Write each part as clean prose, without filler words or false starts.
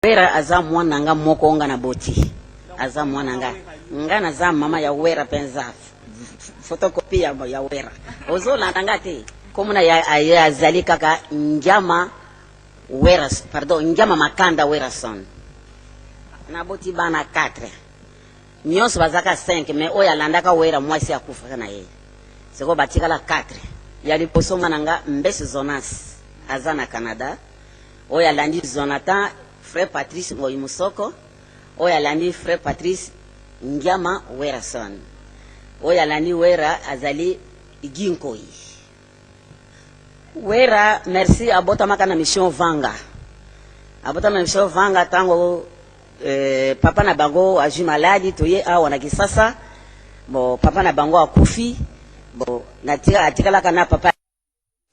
Wera aza mwana nga moko nga na boti aza mwana nga nga naza mama ya wera penza photocopie ya, ya wera ozolanda nga te komona ya, ya azali kaka ngiama wera pardon ngiama makanda werason naboti bana 4 nyonso bazaka 5 mais oyo alandaka wera mwasi akufaka na ye sikoyo batikala 4 ya liboso mwana nga mbesi zonas aza na canada Oyo alandi Zonathan frère Patrice Ngoyi Musoko, oyo alandi frère Patrice Ngiama Werrason, oyo alandi Werra azali Guy Nkoyi. Werra merci abotamaka na mission Vanga, abotama na mission Vanga tango eh, papa na bango azwi maladi, toye awa na Kisasa, bon papa na bango akufi, bon natika atikalaka na papa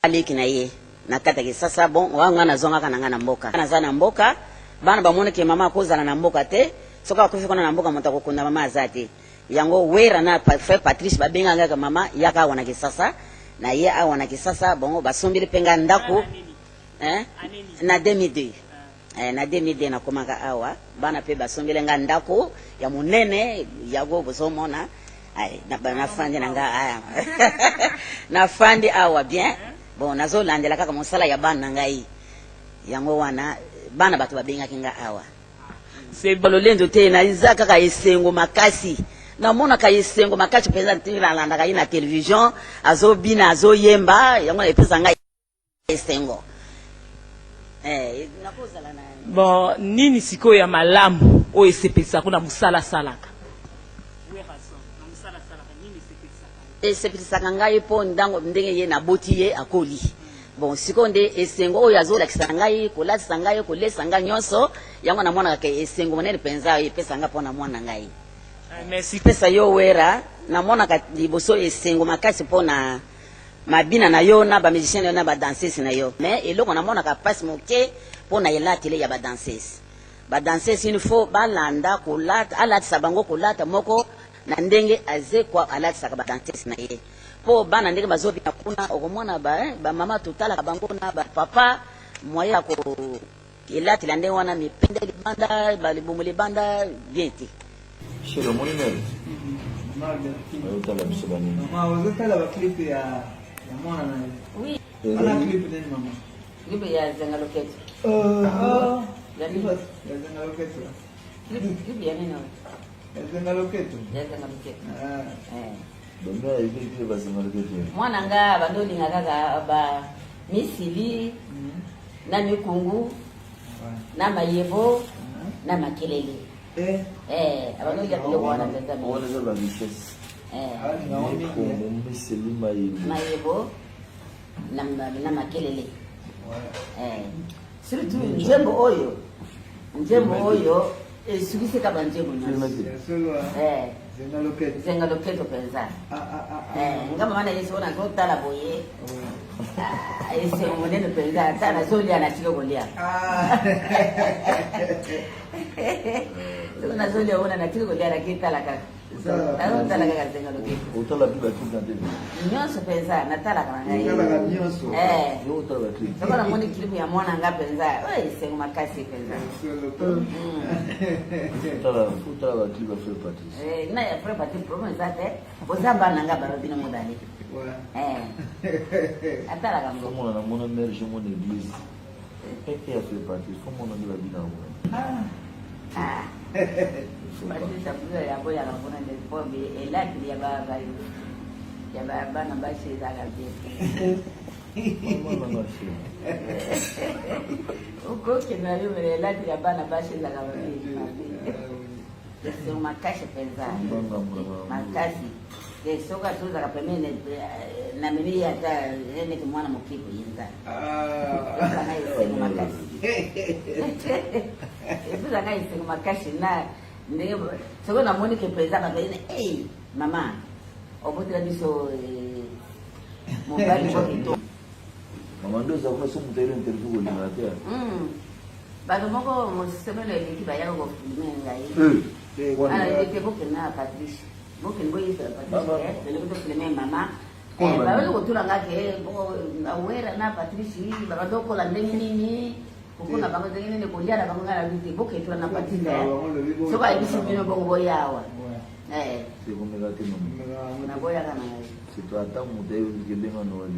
leki na ye na kati ya Kisasa. Bon wa nga nazongaka na nga na mboka, naza na mboka, bana bamoni ke mama akozala na mboka te, soki akufi kuna na mboka moto akokunda mama aza te. Yango Wera na frère Patrice babenga nga ke mama yaka awa na Kisasa, na ye awa na Kisasa, bongo basombeli pe nga ndako hein, na 2002 eh, na 2002 nakomaka awa, bana pe basombeli nga ndako ya monene yago bozomona. Ay, nafandi na nga aya nafandi awa bien bon nazolandela kaka mosala ya bana na ngai yango wana bana bato babengaki nga awa se lolendo te naza kaka esengo makasi namonaka esengo makasi mpenza ntingi nalandaka ye na television azobina azoyemba yango epesa ngai esengo eh, nakozala na bon nini sikoyo ya malamu oyo esepelisaka na mosala asalaka esepelisaka ngai mpo ndango ndenge ye naboti ye akoli bon sikoyo nde esengo oyo azolakisa ngai kolatisa ngai kolesa ngai nyonso yango namonaka ke esengo monene mpenza epesa ngai mpo na mwana ngai ah, merci pesa yo wera namonaka liboso esengo makasi mpo na mabina na yo na ba musiciens na yo na ba danseuses na yo mais eloko namonaka pasi moke mpo na elatele ya ba danseuses ba danseuses il faut balanda kolata alatisa bango kolata moko na ndenge azekwa alatisaka ba danseuses na ye mpo bana ndenge bazobina kuna okomona ba, eh, ba mama totalaka bango na ba papa moyen ya ko elatela ndenge wana mipende libanda balibumu libanda bien te Chez omoni mere ozotala biso banini Mama ozotala ba clip ya ya mwana na ye. Oui. Wana clip nini mama? Clip ya Zenga Loketo. Oh. Ya Clip nini? ya Zenga Loketo. Clip clip ya nini oyo? Ya Zenga Loketo. Ya Zenga Loketo. Ah. Eh. bamere ayebiki bazenga loketo Mwana nga bando olinga kaka ba misili na mikungu Ouais. na mayebo na makelele. Eh. Eh, abando olia biloko wana mpenza mingi. wana eza ba richesse Eh. Alinga ngo mingi. eh. mikongo miseli mayebo Mayebo na, na makelele. Ouais. Eh. Surtout nzembo oyo. Nzembo oyo esukisaka ba nzembo nyonso. Ya solo ah. Eh. Zenga Loketo. Zenga loketo mpenza. Ah ah ah. ah. Eh, nga mama na ye soki nazotala boye Ouais. ah, esengo monene mpenza ata nazolia natiki kolia Ah. soki nazolia wana natiki kolia nakitala kaka nazotala kaka zenga loketo otala mpe baclip na tv nyonso mpenza natalaka na ngai Otalaka nyonso. Eh, yo otala baclip soki namoni clip ya mwana nga mpenza oyo esengo makasi mpenza Solo. otala otala baclip ya frère patrice Eh, na ya frère Patrice problème eza te boza bana nga balobi bino mibale Ouais. Eh, atalaka ngo omona namona mare je mona église eke ya frère patrice komona nde babina kuna Ah. Patrice abuza yango yaka kuna nde po elateli ya ba ba ya ba bana basi ezalaka bien te. mama nanga chéri okokende na yo mele elateli ya bana basi ezalaka mabe mabe esengo makasi mpenza makasi te soki atozalaka pembeni namemi ye ata neti mwana moke koyenza Ah. epesanga esengo makasi epesanga esengo makasi na ndenge soki namoni ke mpenza bazali ei mama obotela biso eh, mobali moko kitoko mama nde oza kuna so moto ayeli interview kolinga te bato moko mosemelo eleki bayaka kofilme ngai Eh, wana. ete bokende na patrice bokende boyebisa Mama. patrice tolingi tofilme mama Kolo bani. babandi kotula nga ke awera na patrice babandi okola ndenge nini Koko na bango ndenge nini kolia na bango ngai nayebi te boketola na patinda soki ayebisi bino bongo boya awa Sekomeka te mama. Naboyaka na ngai. Surtout ata moto ayebi kebenga Noël.